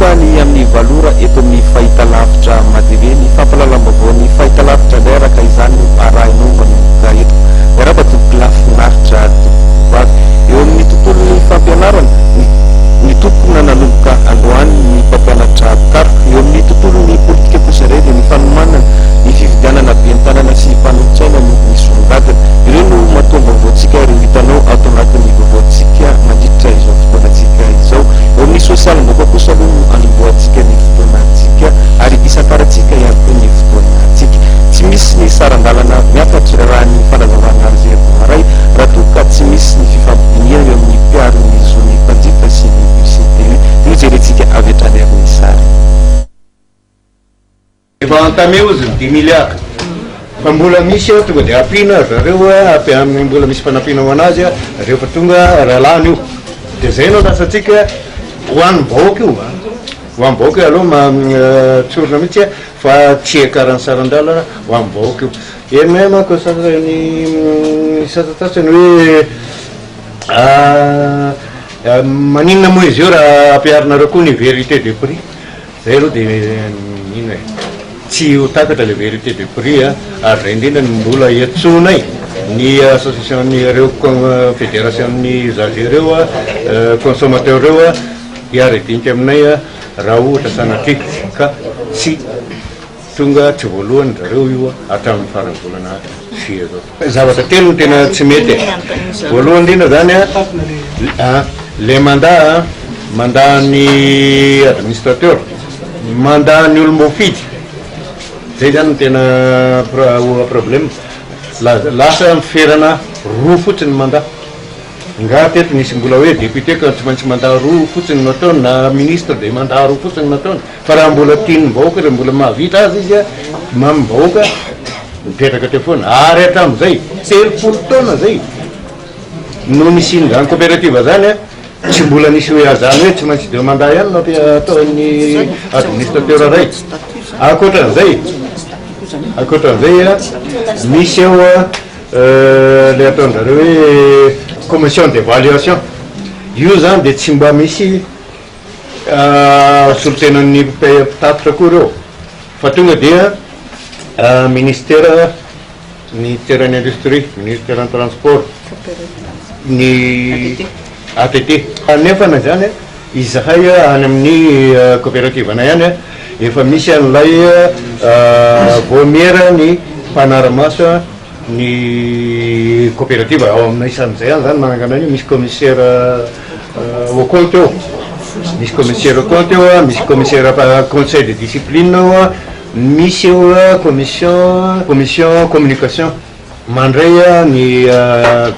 Manomboka ny amin'ny valo ora eto amin'ny fahitalavitra Matv ny fampahalalam-baovaon'ny fahitalavitra indray araka izany no arahinao manomboka eto. Miarahaba tompokolahy finaritra tompokovavy. Eo amin'ny tontolon'ny fampianarana, nitokona nanomboka androany ny mpampianatra mpikaroka. Eo amin'ny tontolon'ny politika kosa indray dia ny fanomanana ny fifidianana ben'ny tanàna sy mpanolotsaina no misongadina. Ireo no matoam-baovaontsika ary ho hitanao ato anatin'ny vaovaontsika mandritra izao fotoanantsika izao. Eo amin'ny sosialim-bahoaka kosa aloha no anombohantsika ny fotoanantsika ary isantarantsika ihany koa ny fotoanantsika. Tsy misy ny saran-dalana miakatra raha ny fanazavana izay voaray raha toa ka tsy misy ny fifampidinihana eo amin'ny mpiaro ny zon'ny mpanjifa sy ny UCTU. Io jerentsika avy hatrany amin'ny sary. Efa entamé ozy ny dix milliards fa mbola misy a tonga de ampiana ry zareo a ampy mbola misy fanampiana ho anazy a rehefa tonga raha lany io de zay no lasantsika ho an'ny vahoaka io a ho an'ny vahoaka io aloha ma tsorina mihitsy a fa tsy hiakaran'ny saran-dalana ho an'ny vahoaka io henonay manko sasany sasantsasany hoe maninona moa izy io raha ampiharinareo koa ny vérité de prix Zay aloha dia inona e, tsy ho takatra le vérité de prix a, ary zay indrindra no mbola iantsoanay ny association ireo fédération ny usager ireo a, consommateur ireo a, hiara-hidinika aminay a, raha ohatra sanatria ka tsy tonga tsy voalohany zareo io hatramin'ny faran'ny volana juillet zao. Zavatra telo no tena tsy mety e. Voalohany indrindra zany a, le mandat a, mandat ny administrateur, mandat ny olom-boafidy, zay zany no tena problème, lasa miferana roa fotsiny ny mandat. Nga teto nisy mbola hoe député ka tsy maintsy mandat roa fotsiny no ataony na ministre de mandat roa fotsiny no ataony. Fa raha mbola tian'ny vahoaka raha mbola mahavita azy izy mamim bahoaka mipetraka teo foana ary hatramin'izay 30 taona zay no nisian'izany coopérative zany a tsy mbola nisy hoe azany hoe tsy maintsy deux mandat ihany no ataon'ny administrateur ray ankoatran'izay ankoatran'izay a misy eo a le ataon-jareo hoe commission d'évaluation io zany de tsy mba misy Solontenan'ny mpitatitra koa ireo fa tonga dia ministera, ministeran'ny industrie, ministeran'ny transport, ny ATT. Nefa na izany izahay any amin'ny coopérative-nay any efa misy an'ilay vaomiera ny mpanara-maso Ny coopérative ao aminay isan'izay any zany manangana an'io, misy commissaire au compte eo, misy commissaire au compte eo a, misy commissaire conseil de discipline ao a, misy eo a commission commission communication mandray a ny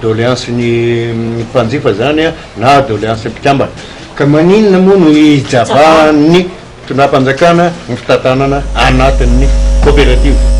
doléance ny mpanjifa zany a na doléance mpikambana, ka maninona moa no hijabahan'ny fitondram-panjakana ny fitantanana anatin'ny coopérative?